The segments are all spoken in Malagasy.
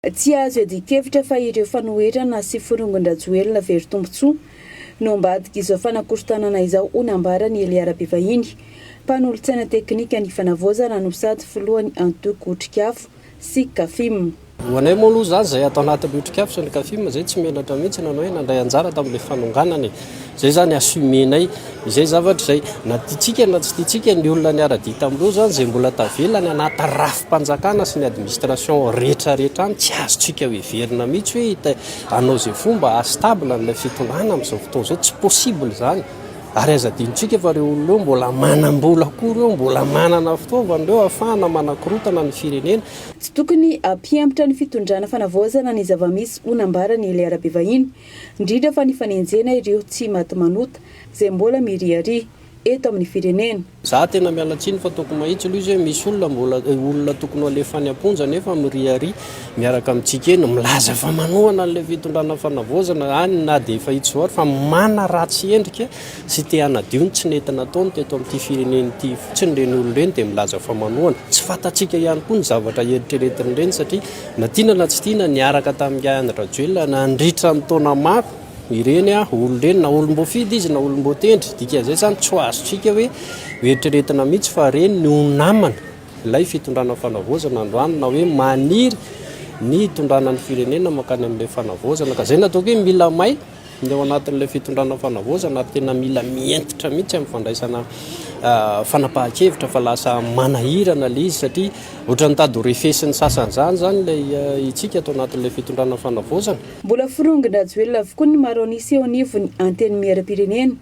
Tsy azo iadian-kevitra fa ireo fanoherana sy forongon-dRajoelina very tombontsoa no ambadik'izao fanakorontanana izao hoy nambaran'i Elia Rabevahiny, mpanolotsaina teknika ny fanavaozana no sady filohan'ny antoko Otrikafo sy Kafim. Ho anay moa aloha izany izay ato anatin'ny Otrikafo sy ny Kafim izay tsy menatra mihitsy nanao hoe nandray anjara tamin'ilay fanonganana e! Izay izany assumer-nay izay zavatra izay. Na tiantsika na tsy tiantsika ny olona niara-dia tamin'ireo izany izay mbola tavela any anaty rafi-panjakana sy ny administration rehetra rehetra any, tsy azontsika heverina mihitsy hoe hita hanao izay fomba haha-stable an'ilay fitondrana amin'izao fotoana izao, tsy possible izany. Ary aza adinontsika fa ireo olona ireo mbola manam-bola koa ireo, mbola manana fitaovana ireo ahafahana manakorotana ny firenena. Tsy tokony hampihemotra ny fitondrana fanavaozana ny zava-misy ho nambaran'i Elia Rabevahiny. indrindra fa ny fanenjehana ireo tsy maty manota izay mbola miriaria eto amin'ny firenena. Za tena miala tsiny fa tokony mahitsy aloha izy hoe misy olona mbola olona tokony ho alefa any am-ponja nefa miriaria miaraka amintsika eny milaza fa manohana an'ilay fitondrana fanavaozana any na dia efa hitsy ary fa manaratsy endrika sy te hanadio ny tsy nety nataony teto amin'ity firenena ity fotsiny ireny olona ireny dia milaza fa manohana. Tsy fantatsika ihany koa ny zavatra eritreretin'ireny satria Na tiana na tsy tiana, niaraka tamin'ingahy Andry Rajoelina nandritra ny taona maro ireny olona ireny, na olom-boafidy izy na olom-boatendry. Dikan'izay izany tsy ho azontsika hoe hoeritreretina mihitsy fa ireny no namana ilay fitondrana fanavaozana androany na hoe maniry ny hitondrana ny firenena mankany amin'ilay fanavaozana. Ka izay no ataoko hoe mila mailo. Ny ao anatin'ilay fitondrana fanavaozana ary tena mila mihentitra mihitsy amin'ny fandraisana fanapahan-kevitra fa lasa manahirana ilay izy satria ohatran'ny mitady ho refesin'ny sasany izany izany ilay itsika ato anatin'ilay fitondrana fanavaozana. Mbola forongon-dRajoelina avokoa ny maro an'isa eo anivon'ny Antenimierampirenena,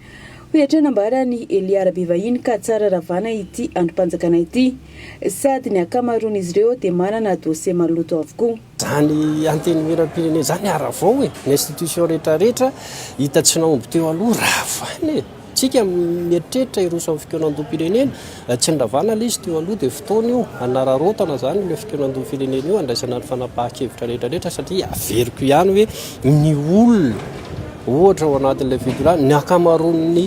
hoy hatrany nambaran'i Elia Rabevahiny ka tsara ravana ity andrim-panjakana ity sady ny ankamaroan'izy ireo dia manana dosie maloto avokoa. Zany antenimierampirenena zany haravao e, ny institution rehetra rehetra hita tsy nahomby teo aloha ravana e, tsika mieritreritra hiroso amin'ny fikaonandoham-pirenena, tsy niravana ilay izy teo aloha dia fotoana io hanararaotana zany ilay fikaonandoham-pirenena io handraisana ny fanapahan-kevitra rehetra rehetra satria averiko ihany hoe ny olona ohatra ao anatin'ilay fitondrana, ny ankamaroan'ny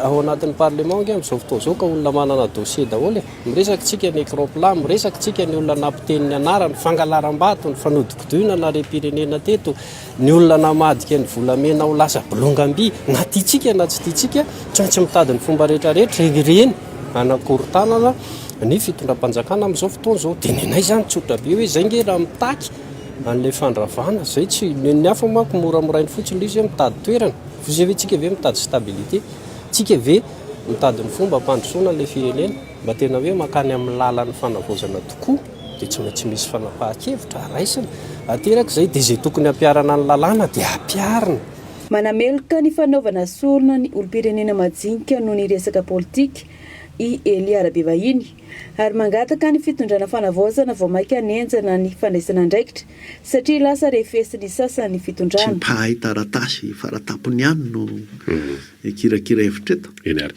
ao anatin'ny parlement ange amin'izao fotoana izao ka olona manana dossier daholo e. Miresaka tsika ny écran plat, miresaka tsika ny olona nampiteny ny anarany, fangalaram-bato, ny fanodinkodinana harem-pirenena teto, ny olona namadika ny volamena ho lasa bolongam-by, na tiantsika na tsy tiantsika, tsy maintsy mitady ny fomba rehetra rehetra ireny hanakorontanana ny fitondram-panjakana amin'izao fotoana izao. Dia ny anay izany tsotra be hoe izay nge raha mitaky an'ilay fandravana, izay tsy, ny hafa manko moramorainy fotsiny ilay izy hoe mitady toerana, fa izay ve tsika ve mitady stabilité, tsika ve Mitady ny fomba hampandrosoana ilay firenena, mba tena hoe mankany amin'ny lalan'ny fanavaozana tokoa dia tsy maintsy misy fanapahan-kevitra raisina. Ateraka izay dia izay tokony hampiharana ny lalàna dia ampiharina. Manameloka ny fanaovana sorona ny olom-pirenena majinika noho ny resaka politika i Elia Rabevahiny ary mangataka ny fitondrana fanavaozana vao mainka hanenjana ny fandraisana andraikitra satria lasa refesin'ny sasany ny Tsy fitondrana. mpahay taratasy faratampony ihany no Hikirakira hevitra eto. Eny ary.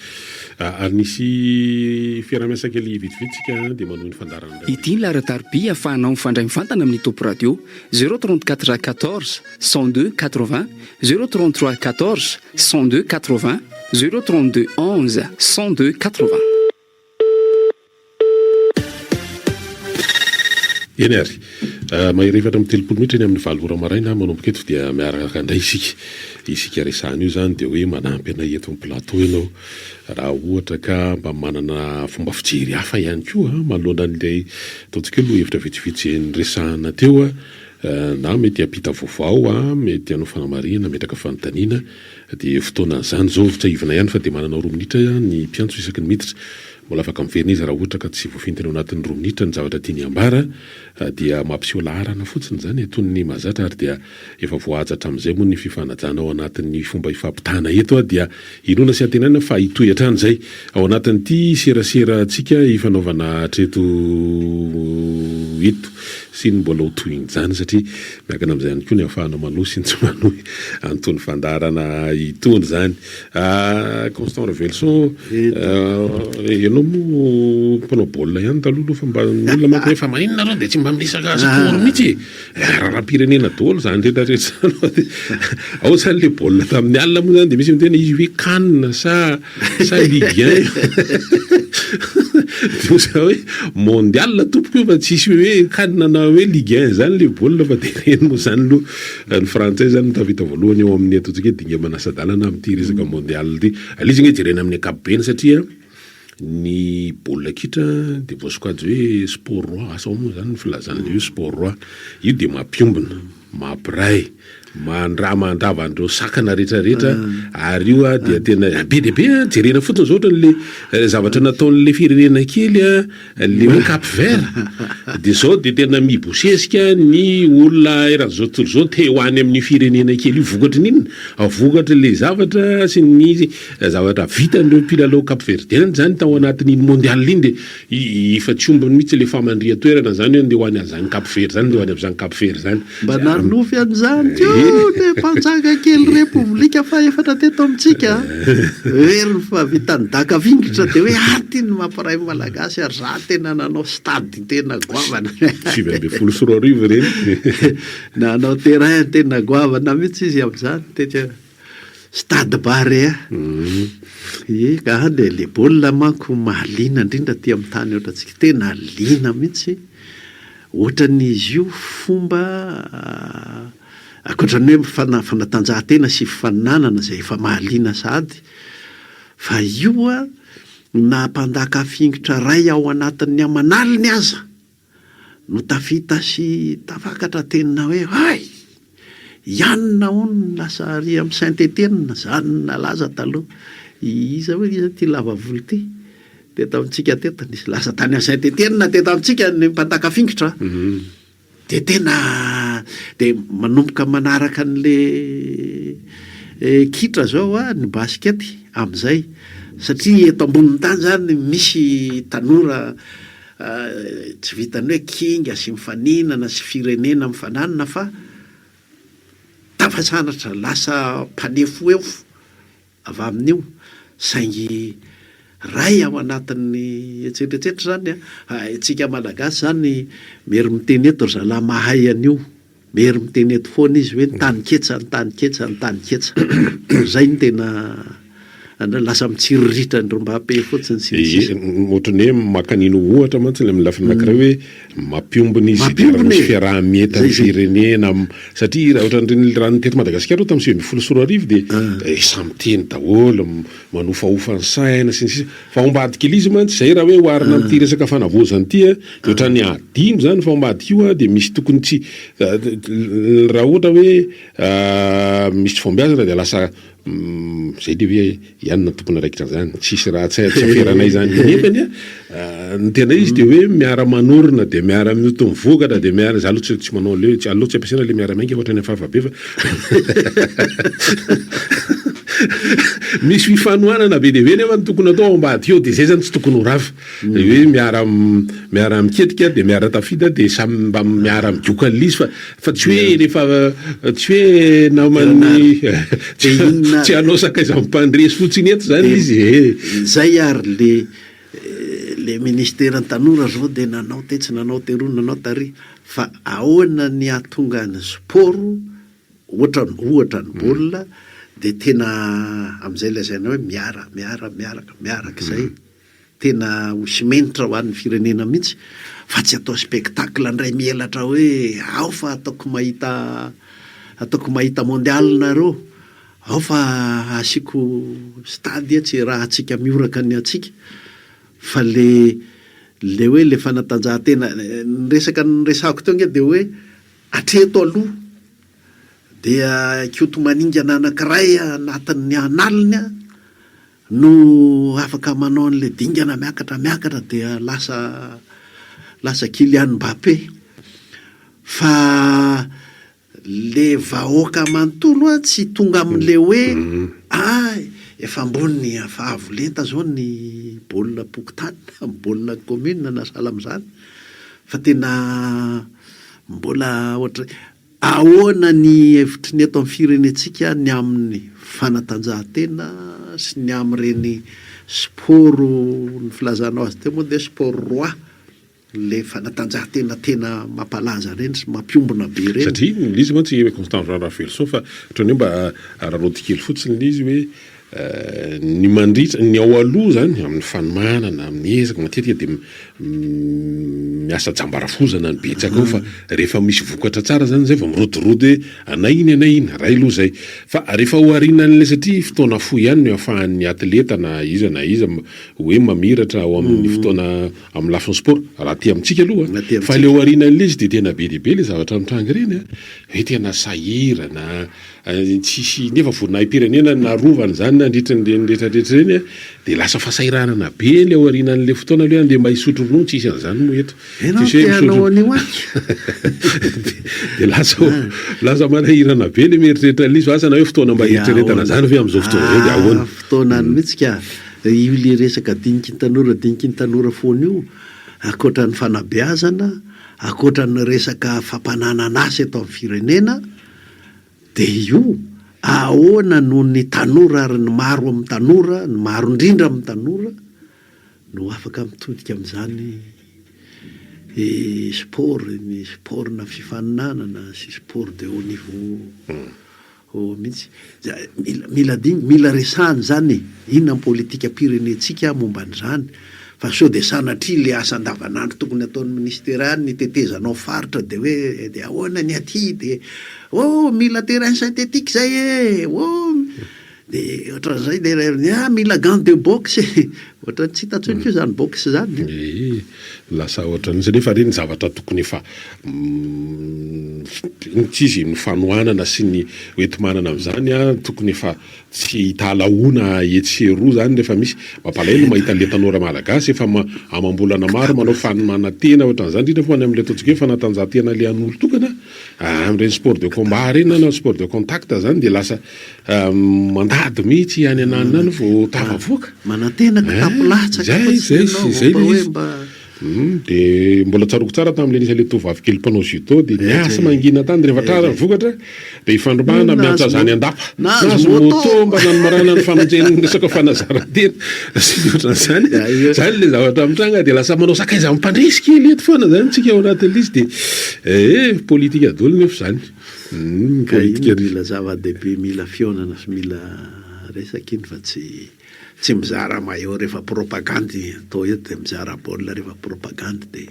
Ary nisy fiaraha-miasa kely vitsivitsy isika dia manohy ny fandaharana indray. Ity ny laharan-tarobia ahafahanao mifandray mivantana amin'ny Top Radio, zéro 34 14 102 80, zéro 33 14 102 80, zéro 32 11 102 80. Eny ary. Mahery 34 minitra eny amin'ny valo ora maraina manomboka eto dia miaraka indray isika. Isika resahana io izany dia hoe manampy anay eto amin'ny plateau ianao raha ohatra ka mba manana fomba fijery hafa ihany koa manoloana an'ilay ataontsika hoe lohahevitra vitsivitsy niresahana teo na mety hampita vaovao, mety hanao fanamarihana, hametraka fanontaniana dia fotoanan'izany izao. Tsiahivina ihany fa dia manana roa minitra ny mpiantso isaky ny miditra. Mbola afaka miverina izy raha ohatra ka tsy voafintina ao anatin'ny roa minitra ny zavatra tiany hambara dia mampiseho laharana fotsiny izany e, toy ny mahazatra ary dia efa voahaja hatramin'izay moa ny fifanajana ao anatin'ny fomba ifampitana eto dia inoana sy antenaina fa hitohy hatrany izay ao anatin'ity seraserantsika ifanaovana hatreto eto sy ny mbola ho tohin'izany satria miankina amin'izay ihany koa ny ahafahana manohy sy ny tsy manohy an'itony fandaharana itony izany. Constant Raveloson, ianao moa mpanao baolina ihany taloha aloha fa mba ny olona manko hoe fa maninona nareo dia tsy mba miresaka sport mihitsy e? Raharaham-pirenena daholo izany rehetra rehetra izany. Ao izany ilay baolina tamin'ny alina moa izany dia misy miteny izy hoe CAN sa sa Ligue 1 Dia hoe mondial tompoko io fa tsisy hoe CAN na. hoe Ligue 1 zany le baolina fa de ireny moa zany aloha ny frantsay zany no tafita voalohany eo amin'ny ataontsika hoe dinga manasa-dalana amin'ity resaka mondial ity. Ilay izy ange jerena amin'ny ankapobeny satria ny baolina kitra dia voasokajy hoe sport roi, asa ahoana moa zany ny filazana an'ilay hoe sport roi. Io dia mampiombona, mampiray, mandra mandrava an'ireo sakana rehetra rehetra ary io a dia tena be dia be a, jerena fotsiny zao ohatran'le zavatra nataon'le firenena kely a, le hoe Cap Vert dia zao dia tena mibosesika ny olona eran'izao tontolo izao te ho any amin'io firenena kely io, vokatry ny inona? Vokatry le zavatra sy ny zavatra vitan'ireo mpilalao Cap Verdiana zany tao anatin'iny mondial iny dia Efa tsy ombiny mihitsy le famandrihan-toerana zany hoe ndeha ho any an'izany Cap Vert zany, ndeha ho any amin'izany Cap Vert zany. Mba nanonofy an'izany koa le mpanjaka kely repoblika fahefatra teto amintsika a! Very fa vitan'ny daka vingitra dia hoe aty ny mampiray ny Malagasy ary za tena nanao stade tena goavana. 2019 ireny. Nanao terrain tena goavana mihitsy izy amin'izany tetsy Stade Barea. Ie, ka le le baolina manko mahaliana indrindra aty amin'ny tany ohatrantsika, tena liana mihitsy. Ohatran'izy io fomba ankoatran'ny hoe fana- fanatanjahantena sy fifaninanana izay efa mahaliana sahady, fa io an, na mpandaka fingotra iray ao anatin'ny aman'aliny aza no tafita sy tafakatra tena hoe hay! Ianona hono no lasa ary amin'ny Saint Etienne, zany no nalaza taloha. Iza hoy iza ity lava volo ity? Teto amintsika teto, nisy lasa tany amin'ny Saint Etienne teto amintsika ny mpandaka fingotra. Dia tena dia manomboka manaraka an'le kitra zao ny basket amin'izay satria eto ambonin'ny tany zany misy tanora Tsy vitan'ny hoe kinga sy mifaninana sy firenena mifananina fa tafasandratra lasa mpanefoefo avy amin'io saingy ray ao anatin'ny etsetra etsetra izany an, isika Malagasy izany mery miteny eto ry zalahy mahay an'io. Mery miteny eto foana izy hoe ny tany ketsa, ny tany ketsa, ny tany ketsa. Zay no tena lasa mitsiriritra an-dry Mbappé fotsiny sy ny sisa. Ie, ohatran'ny hoe maka an'iny ho ohatra mantsy ilay amin'ny lafiny anankiray hoe mampiombona izy ary Mampiombona misy e! fiaraha-mientan'ny Zay zay. firenena satria raha ohatran'ireny raha ny teto Madagasikara aloha tamin'ny 2019 dia samy teny daholo, manofahofa ny saina sy ny sisa. Fa ao ambadika ilay izy mantsy, izay raha hoe oharina amin'ity resaka fanavaozana ity dia ohatran'ny adino izany fa ao ambadika io dia misy tokony tsy, raha ohatra hoe misy tsy fahombiazana dia lasa izay ilay hoe ihany no tompon'andraikitra an'izany, tsisy raha tsy tsy aferanay izany. Nefany ny tena izy dia hoe miara-manorina dia miara-mioty ny vokatra dia miara, za aloha tsy manao an'ilay hoe, aleo tsy ampiasaina ilay miara-miainga fa ohatran'ny hafahafa be fa Misy fifanohanana be dia be nefa ny tokony atao ao ambadika ao dia zay zany tsy tokony ho rava. Dia hoe miara miara miketrika dia miara tafita dia samy mba miara migoka an'ilay izy fa fa tsy hoe rehefa tsy hoe naman'ny tsy hanao sakaizan'ny mpandresy fotsiny eto zany izy e. Zay ary le le ministeran'ny tanora zao dia nanao tetsy nanao teroa nanao tary fa ahoana ny hahatonga ny sport Ohatra ny ohatra ny baolina dia tena amin'izay lazaina hoe miara miara miaraka miaraka izay tena ho simenitra ho an'ny firenena mihitsy fa tsy atao spectacle indray mihelatra hoe ao fa ataoko mahita ataoko mahita mondial nareo ao fa asiako stade etsy rahantsika mihoraka ny antsika fa le le hoe le fanatanjahantena ny resaka noresahako teo ange dia hoe Hatreto aloha dia Ikoto maningana anankiray anatin'ny an'aliny no afaka manao an'ilay dingana miakatra miakatra dia lasa lasa Kylian Mbappé. Fa le vahoaka manontolo tsy tonga amin'ilay hoe ah efa ambony efa avo lenta zao ny baolina pokontany na baolina commune na sahala amin'izany fa tena Mbola ohatra ahoana ny hevitry ny eto amin'ny firenentsika ny amin'ny fanatanjahantena sy ny amin'ireny sport ny filazanao azy teo moa dia sport roi le fanatanjahantena tena mampalaza ireny sy mampiombona be ireny. Satria ilay izy mantsy Constant Jean Raveloson fa ohatran'ny hoe mba araraoty kely fotsiny ilay izy hoe. Ny mandritra, ny ao aloha izany amin'ny fanomanana, amin'ny ezaka matetika dia miasa jamba rafozana ny betsaka ao fa rehefa misy vokatra tsara izany izay vao mirodorodo hoe anay iny anay iny, ray aloha izay. Fa rehefa ao aorianan'ilay satria fotoana fohy ihany no ahafahan'ny atleta na iza na iza hoe mamiratra ao amin'ny fotoana amin'ny lafiny sport, raha aty amintsika aloha fa ilay ao aorianan'ilay izy dia tena be dia be ilay zavatra mitranga ireny an, hoe tena sahirana, Tsisy nefa voninahi-pirenena narovana izany nandritra an'ireny rehetra rehetra ireny dia lasa fahasahiranana be ny ao aorianan'ilay fotoana aloha andeha mba hisotro ronono, tsisy an'izany moa eto. Ianao Tsisy hoe te hanao misotro an'io aky. dia lasa lasa manahirana be ilay mieritreritra an'ilay izy fa asa na hoe fotoana mba Dia hieritreretana ahoana? izany ve amin'izao fotoana izao dia ahoana? Ah, fotoanany mihitsy ka. Io ilay resaka diniky ny tanora diniky ny tanora foana io, ankoatra ny fanabeazana, ankoatra ny resaka fampananan'asa eto amin'ny firenena, Dia io, ahoana no ny tanora ary ny maro amin'ny tanora, ny maro indrindra amin'ny tanora no afaka mitodika amin'izany sport, ny sport na fifaninanana sy sport de haut niveau mihitsy. Mila mila adino, mila resahana izany e! Inona ny politikam-pirenentsika momba an'izany? Fa sao dia sanatria le asa andavanandro tokony ataon'ny ministera any ny hitetezanao faritra dia hoe dia ahoana ny aty dia oh mila terrain synthétique zay e! oh dia ohatran'izay dia ah mila gant de boxe e! Ohatran'ny tsy hita intsony koa izany boxe izany e! Ee, lasa ohatran'izay nefa re ny zavatra tokony efa inona ity izy ny fanohanana sy ny hoenti-manana amin'izany an, tokony efa Tsy hitalahoana etsy sy eroa zany rehefa misy. Mampalahelo ny mahita an'le tanora malagasy efa amam-bolana maro manao fanomanantena ohatran'izany, indrindra fa ho any amin'ilay ataontsika hoe fanatanjahantena le an'olon-tokana, amin'ireny sport de combat ireny na sport de contact zany dia lasa mandady mihitsy any ananona any vao tafavoaka. Manantena kitapo latsaka Zay, fotsiny zay, ianao zay vao le hoe izy. mba. Humm de mbola tsaroako tsara tamin'ilay nisy an'ilay tovovavy kely mpanao judo dia niasa mangina tany rehefa trara ny vokatra dia ifandrombahana miantso azy any an-dapa. Nahazo moto mba nanomarana ny famonjeny ny resaka fanazaran-tena sy ny ohatran'izany. Izany ilay zavatra mitranga dia lasa manao sakaiza amin'ny mpandresy kely eto foana izany tsika ao anatin'ilay izy dia eh politika daholo nefa izany. Humm Ka iny politika. mila zava-dehibe mila fihaonana sy mila resaka iny fa tsy Tsy mizara maillot rehefa propagandy atao eto dia mizara baolina rehefa propagandy dia.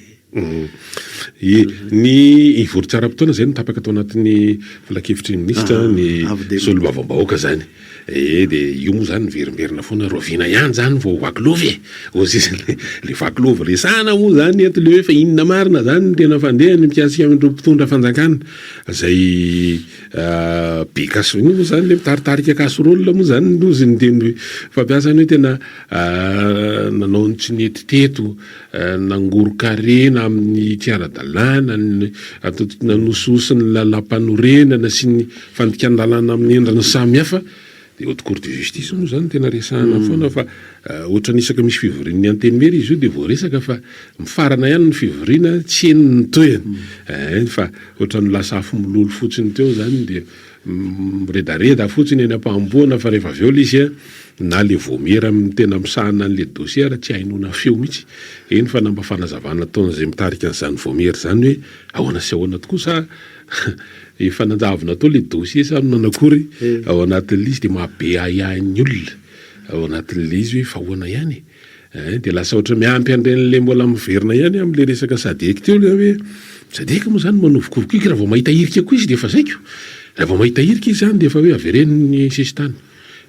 Ie, ny hivory tsy ara-potoana izay no tapaka tao anatin'ny filankevitry ny minisitra ny solombavambahoaka izany. Ie, dia io moa izany miverimberina foana, rahoviana ihany izany vao vakilovy e? Hoy sisa ilay vakilovy resahana moa izany eto ilay hoe fa inona marina izany no tena fandehany mikasika an'ireo mpitondra fanjakana izay Be casse ino moa zany le mitaritarika casserole moa zany no izy ny teny fampiasany hoe tena nanao ny tsy nety teto, nangoron-karena amin'ny tsy ara-dalàna, nanosihosy ny lalàmpanorenana sy ny fandikan-dalàna amin'ny endriny samihafa. Dia haute cour de justice moa zany tena resahana foana fa ohatran'ny isaka misy fivorian'ny antenimiera izy io dia voaresaka fa mifarana ihany ny fivoriana tsy heno ny tohiny eh fa ohatran'ny lasa afo milolo fotsiny teo zany dia miredareda fotsiny eny am-pahamboana fa rehefa avy eo le izy na le vaomiera tena misahana an'le dossier ary tsy hainoana feo mihitsy eny fa na mba fanazavana ataon'izay mitarika an'izany vaomiera izany hoe ahoana sy ahoana tokoa sa Efa nanjavona tao le dossier sa nanakory ao anatin'le izy de maha be ahiahy ny olona ao anatin'le izy hoe fa ahoana ihany e? Ein de lasa ohatran'ny miampy an'ireny le mbola miverina ihany amin'le resaka sadec teo le hoe sadec moa zany manovokovoka ika raha vao mahita hirika koa izy de efa zaiko, raha vao mahita hirika izy zany de efa hoe avereno ny sesitany.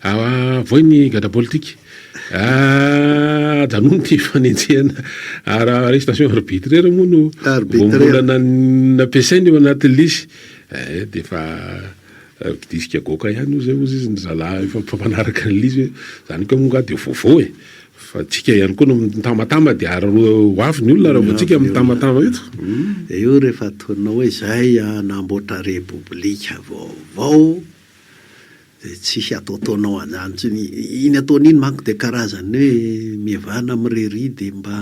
Avoay ny gadra politika. Ajanony ity fanenjehana arrestation arbitraire moa no voambolana nampiasaina eo anatin'ny lisy. Eh, dia efa disque goaka ihany hozy hozy izy ny zalahy efa mpanaraka ny lisy hoe zany koa moa nga dia vaovao e. Fa tsika ihany koa no mitamatama dia ary ho avy ny olona raha vao tsika mitamatama eto. Io rehefa ataonao hoe zay hanamboatra repoblika vaovao Dia tsisy ataotaonao an'izany intsony. Iny ataony iny manko dia karazan'ny hoe mihavana mireria dia mba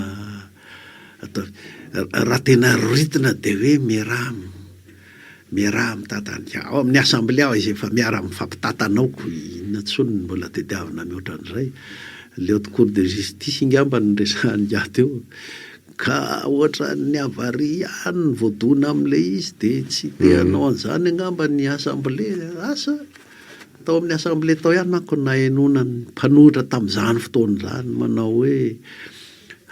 atao. Raha tena roritina dia hoe miaraha miaraha mitantana. Ao amin'ny assemblée aho izay efa miara mifampitantana ao ko inona intsony no mbola tediavina mihoatra an'izay. Le haute cour de justice ingamba no resahan'ingahy teo. Ka ohatran'ny avaria ihany ny voadona amin'ilay izy dia tsy te hanao an'izany angamba ny assemblée, asa? Tao amin'ny assemblée tao ihany manko no nahenoana ny mpanohitra tamin'izany fotoana izany manao hoe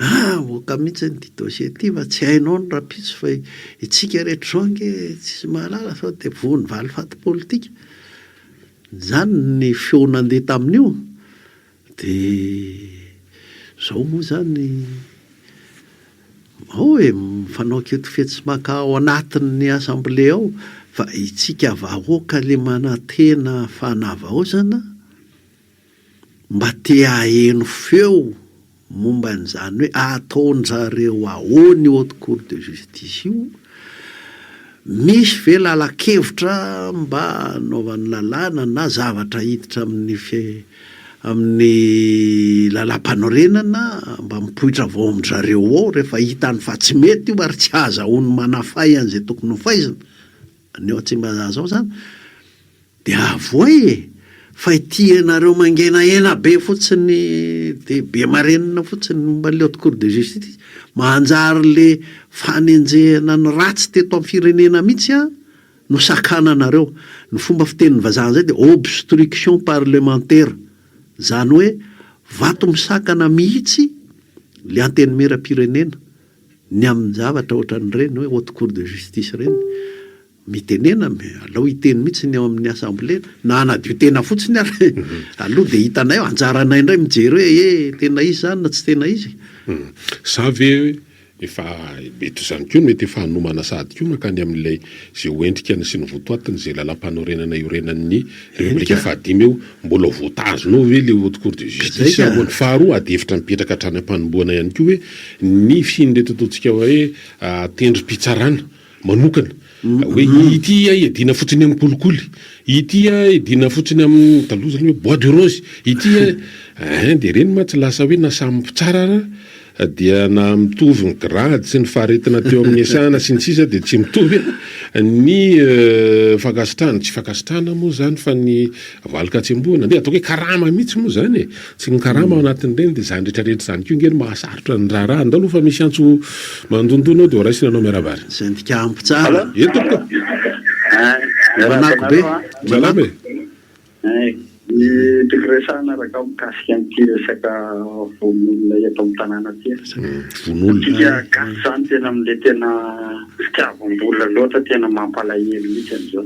ah aoka mihitsy ity dossier ity fa tsy hainao ny rahampitso fa itsika rehetra izao ange tsisy mahalala sao dia voan'ny valifaty politika. Izany ny feo nandeha tamin'io. Dia izao moa izany ao e, mifanao ketofetsy maka ao anatin'ny assemblée ao fa itsika vahoaka le manantena fanavaozana mba te haheno feo Momba an'izany hoe ataon-jareo ahoana io haute cour de justice io, misy ve lalan-kevitra mba hanaovany lalàna na zavatra hiditra amin'ny amin'ny lalàmpanorenana mba mipoitra avy ao amin-jareo ao rehefa hitany fa tsy mety io ary tsy ahazahoany manafay an'izay tokony ho faizina ny ao Tsimbazaza ao izany. Dia avoay e! Fa ity ianareo mangenahena be fotsiny dia be marenina fotsiny momba an'ilay haute cour de justice, manjary le fanenjehana ny ratsy teto amin'ny firenena mihitsy an no sakananareo. Ny fomba fitenin'ny vazaha an'izay dia obstruction parlementaire, izany hoe vato misakana mihitsy le antenimieram-pirenena ny amin'ny zavatra ohatran'ireny hoe haute cour de justice ireny. Mitenena, alao hiteny mihitsy ny ao amin'ny assemblée, na hanadio tena fotsiny ary aloha dia hitanay eo, anjaranay indray mijery hoe eh tena izy izany na tsy tena izy. Sa ve efa mety ho izany koa no mety efa hanomana sahady koa mankany amin'ilay izay ho endrikany sy ny votoatiny izay lalàmpanorenana iorenan'ny Repoblika fahadimy eo, mbola ho voatazona ao ve ilay haute cour de justice sa ahoana? Faharoa, adihevitra mipetraka hatrany am-panombohana ihany koa hoe ny fisian'ireto ataontsika hoe tendrom-pitsarana manokana hoe ity iadiana fotsiny amin'ny kolikoly, ity iadiana fotsiny amin'ny, taloha zany hoe bois de rose, ity ein dia ireny mantsy lasa hoe na samy mpitsara ara dia na mitovy ny grade sy ny faharetina teo amin'ny niasana sy ny sisa dia tsy mitovy ny fankasitrahana, tsy fankasitrahana moa zany fa ny valin-katsembohana, ndeha ataoko hoe karama mihitsy moa zany e, tsy ny karama ao anatin'ireny dia izany rehetra rehetra izany koa ange no mahasarotra ny raharaha, andao aloha fa misy antso Mandondona ao dia ho raisina anao miarahaba ary. Syndicat ampy tsara. Eny tompoko. Manako be. Salama e. Ny tiako resahana raka mikasika an'ity resaka vono olona eto amin'ny tanàna ity. Vono olona. Antsika gasy zany tena amin'ilay tena fitiavam-bola loatra tena mampalahelo mihitsy an'izao.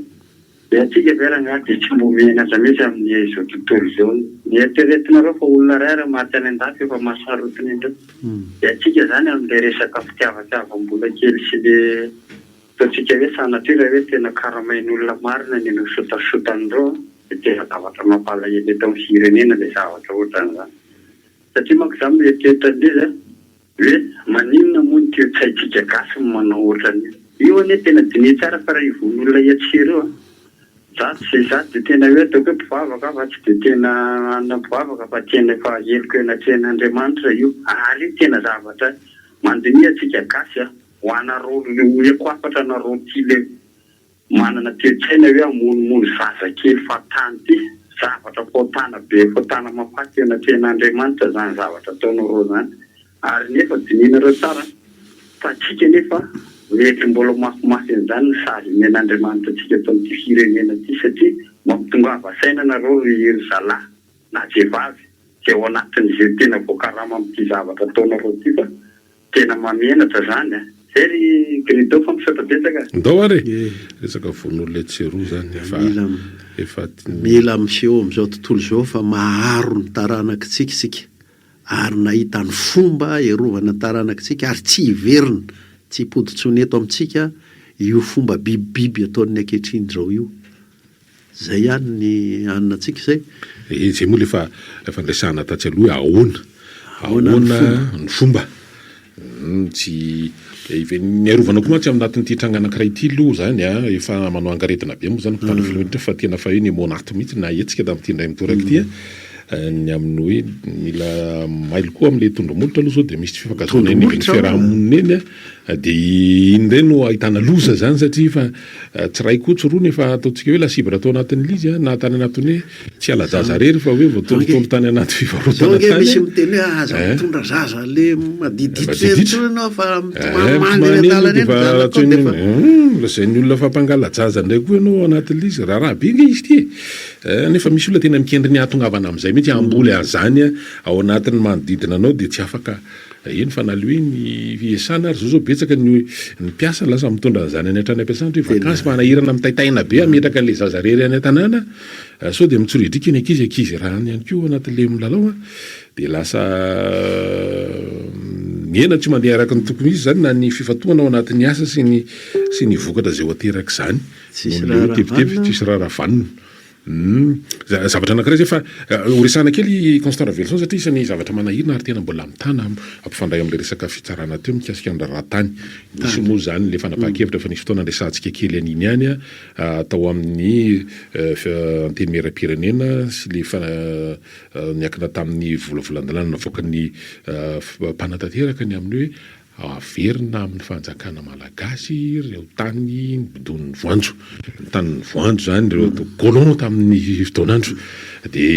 Dia antsika ve rangahy dia tsy mbo menatra mihitsy amin'izao tontolo izao. Ny eritreretinareo fa olona iray ary maty any andafy efa mahasarotiny indreo. Dia antsika izany amin'ilay resaka fitiavatiavam-bola kely sy le ataontsika hoe sanatria raha hoe tena karamain'olona marina ny nosotasotan'ireo an, dia tena zavatra mampalahelo eto amin'ny firenena ilay zavatra ohatran'izany. Satria manko izaho mieritreritra an'ilay izy an, Hoe maninona moa ny toe-tsaintsika gasy no manao ohatran'io? Io anie tena diniho tsara fa raha io vono olona etsy sy eroa an! Za tsy za dia tena hoe ataoko hoe mpivavaka aho fa tsy dia tena anona mpivavaka fa tena efa heloka eo anatrehan'Andriamanitra io ary io tena zavatra mandiniha antsika gasy an! Ho anareo omeko hafatra anareo ty le Manana toe-tsaina hoe hamonomono zaza kely fahatany ity, zavatra fahotana be fahotana mahafaty eo anatrehan'Andriamanitra zany zavatra ataonareo zany, ary nefa dinihinareo tsara fa antsika nefa mety mbola ho mafimafy an'izany ny sazy omen'Andriamanitra antsika eto amin'ity firenena ity satria mampitongava saina nareo ry ry zalahy na vehivavy zay ao anatin'izay tena voakarama amin'ity zavatra ataonareo ity fa Tena mahamenatra zany a! Zay ry Grido fa misaotra betsaka a! Ndao ary e! Resaka vono'olona etsy sy eroa zany efa efa. Mila miseho amin'izao tontolo izao fa maharo ny taranakitsika isika ary nahita ny fomba hiarovana ny taranakitsika ary tsy hiverina, tsy hipody intsony eto amintsika io fomba bibibiby ataon'ny ankehitriny izao io. Zay ihany ny hanina antsika izay. Ee, zay moa le efa efa niresahana tatsy aloha hoe ahoana, ahoana ny fomba. Tsy ny arovana koa mantsy aminatin'ity tranga anankiray ity aloha zany a, efa manao angaredona be moa zany mpitandro filaminana fa tena fa hoe ny monato mihitsy nahetsika tamin'ity indray mitoraka ity a. Ny amin'ny hoe mila mailo koa amin'ilay tondro-molotra aloha sao dia misy tsy fifankahazoana eny anivon'ny fiaraha-monina eny a, dia iny indray no ahitana loza izany satria efa tsy iray koa tsy roa no efa ataontsika hoe lasibatra tao anatin'ilay izy a, na tany anatin'ny hoe tsy hala-jaza irery fa hoe voatondrotondro tany anaty Zao fivarotana ange tany misy a. miteny hoe aza Eh. mitondra zaza le madiditra eny Madiditra. intsony ianao fa Eh, mitomany mitomany eny eny an-dalana dia eny efa ny zanakao antsoin'ny dia efa hum, lazain'ny olona fa mpangala-jaza indray koa ianao ao anatin'ilay izy, raharaha be ange izy ity e. Eh, nefa misy olona tena mikendry ny hahatongavana amin'izay mihitsy, hamboly an'izany ao anatin'ny manodidina anao dia tsy afaka, eny fa na le hoe ny fiasana ary zao zao betsaka ny ny mpiasa lasa mitondra an'izany any hatrany am-piasana satria vakansy manahirana mitaitaina be hametraka an'ilay zaza rery any an-tanàna, sao dia mitsoridrika ny ankizy, ankizy rano ihany koa ao anatin'ilay milalao an, dia lasa mihena tsy mandeha araka ny tokony ho izy izany na ny fifantohana ao anatin'ny asa sy ny sy ny vokatra izay ho aterak'izany. Tsisy Noho ny hoe raharaha tebiteby, vanona. tsisy raharaha vanona. Humm. Zavatra anankiray izay fa ho resahana kely i Constant Raveloson satria isan'ny zavatra manahirana ary tena mbola mitana hampifandray amin'ilay resaka fitsarana teo mikasika ny raharaha tany. Nisy moa izany ilay fanapahan-kevitra efa nisy fotoana niresahantsika kely an'iny ihany tao amin'ny Antenimierampirenena sy ilay niankina tamin'ny volavolan-dalàna navoakan'ny mpanatanteraka ny amin'ny hoe Averina amin'ny fanjakana malagasy ireo tany nibodoan'ny voanjo. Ny tanin'ny voanjo izany ireo atao colon tamin'ny fotoan'andro. Dia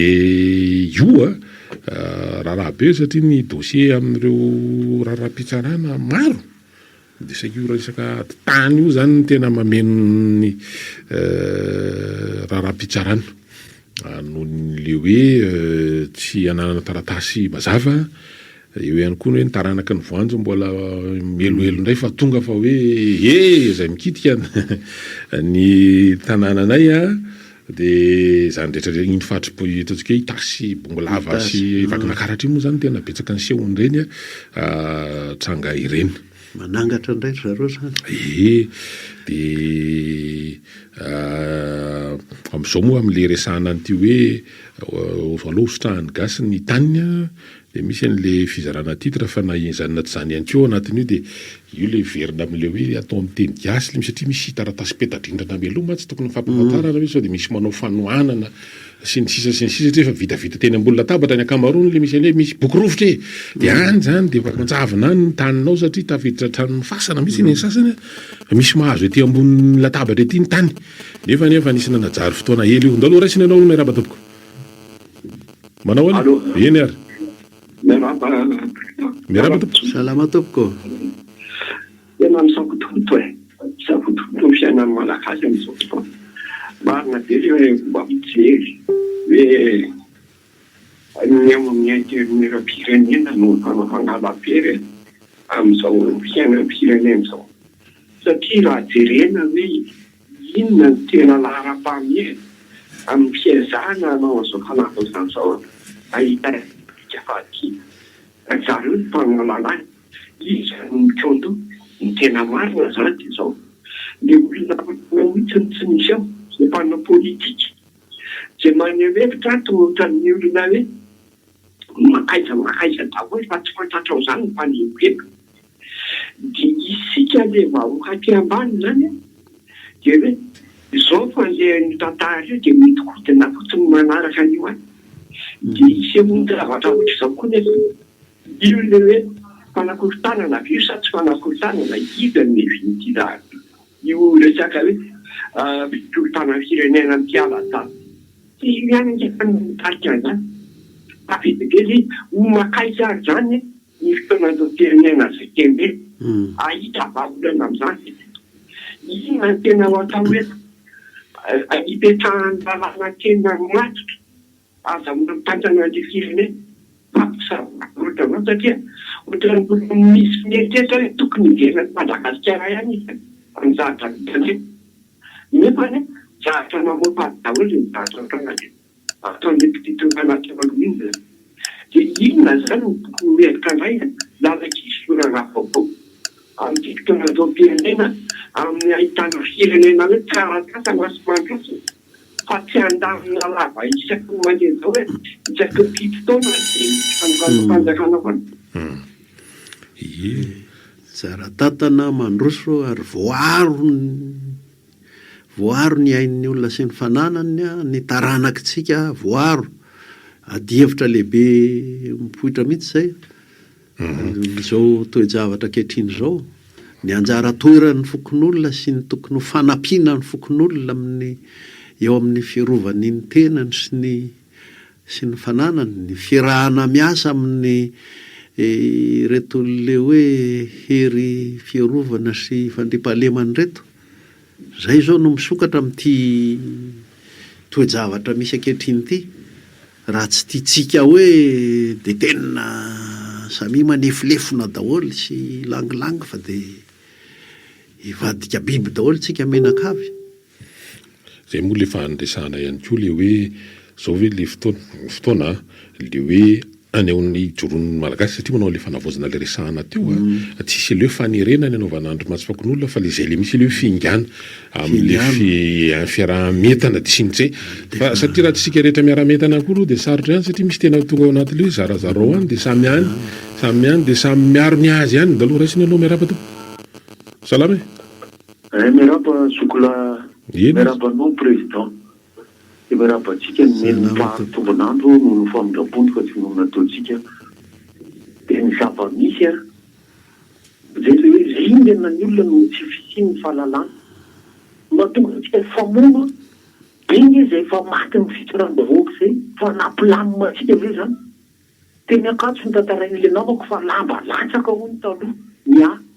io raharaha be satria ny dossier amin'ireo raharaham-pitsarana maro dia saika io resaka ady tany io izany no tena mameno ny raharaham-pitsarana. Noho ny hoe tsy ananana taratasy mazava Eo ihany koa ny hoe ny taranaky ny voanjo mbola mieloelo indray fa tonga fa hoe he izay mikitika ny tanànanay a, dia izany rehetra rehetra iny faritry ataontsika hoe Itasy, Bongolava sy Vakinankaratra iny moa izany tena betsaka ny sehon'ireny tranga ireny. Manangatra indray ry zareo izany. Ee, dia amin'izao moa amin'ilay resahana an'ity hoe aleo hositrahan'ny gasy ny taniny an, Dia misy an'le fizarana titre fa na izany na tsy izany ihany koa ao anatin'io dia io le miverina amin'le hoe atao amin'ny teny gasy le satria misy taratasy peta-drindrina mialoha mantsy tokony mifampahafantarana hoe sao dia misy manao fanohanana sy ny sisa sy ny sisa satria efa vitavita teny ambony latabatra ny ankamaroany le misy an'le misy boky rovitra e! dia any izany dia efa manjavona any ny taninao satria tafiditra hatramin'ny fasana mihitsy ny sasany fa misy mahazo ety ambony latabatra ety ny tany nefa anie efa nisy nanajary fotoana ela io. Ndao aloha raisina ianao miarahaba tompoko. Manao ahoana? Allô. Eny ary. Miarahaba. Miarahaba tompoko. Salama tompoko. Tena misafotofoto e. Misafotofoto ny fiainan'ny Malagasy amin'izao fotoana. Marina be ilay fomba fijery hoe ny ao amin'ny Antenimierampirenena no mifanao-fangalam-pery amin'izao fiainan'ny firenena izao. Satria raha jerena hoe Inona no tena laharam-pahamehana amin'ny fiezahana hanao an'izao fanavaozana izao hahita dika fahadiana? Ry zareo no mpanao lalàna, iza no mikaon-doha? Ny tena marina izany dia izao, ilay olona mpanao mihitsy no tsy misy ao, izay mpanao politika, izay maneho hevitra ato ohatran'ny olona hoe mankaiza mankaiza daholo fa tsy fantatrao izany ny mpanehohevitra. Dia isika le vahoaka aty ambany izany an, dia hoe izao fandehan'io tantara io dia mihodinkodina fotsiny manaraka an'io any. Dia isehoan-javatra ohatr'izao koa nefa io le hoe fanakorontanana ve io sa tsy fanakorontanana, iza no hevin'ity zavatra io resaka hoe fikorontanan'ny firenena mpiala tany. Tsy io ihany ange no mitarika an'izany fa be dia be ilay izy, ho mankaiza ary izany e? Ny fotoan'androm-pirenena ZTMB hahita vahaolana amin'izany ve? Inona no tena ho atao eto? Hipetrahan'ny lalàna tena matotra ahazahoana mitantana an'ilay firenena? Mampisavorovoro anao satria ohatran'ny mbola misy mieritreritra hoe tokony hiverina eto Madagasikara ihany izy amin'ny zavatra vitany eto. Nefa anie zavatra mamoafady daholo ny zavatra nitranga teto. Ataon'ny mpitondra teo aloha iny izany. Dia inona izany no tokony ho hevitra indray an? Lalan-kisorana vaovao amin'ity fitondran-doham-pirenena amin'ny ahitana firenena hoe tsara tantana sy mandroso fa tsy handamina lava isaky ny mandeha izao hoe isaky ny fito taona dia misy fanonganam-panjakana foana. Ie. Tsara tantana, mandroso ary voaaro ny. Voaro ny ain'ny olona sy ny fananany, ny taranakitsika voaro. Adihevitra lehibe mipoitra mihitsy izay amin'izao toe-javatra ankehitriny izao. Ny anjara toeran'ny fokonolona sy ny tokony ho fanampiana ny fokonolona amin'ny eo amin'ny fiarovany ny tenany sy ny sy ny fananany, ny fiarahana miasa amin'ny ireto le hoe hery fiarovana sy fandriampahalemana ireto. Izay izao no misokatra amin'ity toe-javatra misy ankehitriny ity. Raha tsy tiantsika hoe dia tena samia manefolefona daholo sy langilangy fa dia hivadika biby daholo tsika mianakavy. Zay moa le efa niresahana ihany koa le hoe zao ve le fotoana, fotoana an, le hoe anehoan'ny ijoroan'ny Malagasy satria manao an'le fanavaozana le resahana teo an, tsisy le hoe fanerena ny anaovana andrimasom-pakonolona fa le zay le misy le hoe fingana amle fiaraha-mientana de sy ny tsy fa satria raha tsy isika rehetra miara-mientana koa aloha de sarotra ihany satria misy tena tonga ao anaty le hoe zarazarao any de samy any samy any de samy miaro ny azy ihany, ndalo raisina aloha miarahaba tompoko, salama e. Eh miarahaba zokilahy Eny miarahaba anao président dia miarahaba antsika nomeny ny mpahary tombon'andro noho ny famindrampony fa tsy noho ny nataontsika dia ny zava-misy an zay le hoe ringana ny olona noho ny tsy fisian'ny fahalalana mahatonga antsika hifamono an be nge zay efa matin'ny fitondram-bahoaka zay fa nampilamina antsika ve zany Teny Ankatso no tantarain'ilay namako fa lamba latsaka hono taloha ny ahy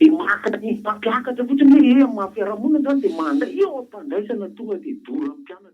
dia maka ny mampiakatra fotsiny hoe eh amin'ny maha fiarahamonina zany dia mandray eo am-pandraisana tonga dia doran'ny mpianatra.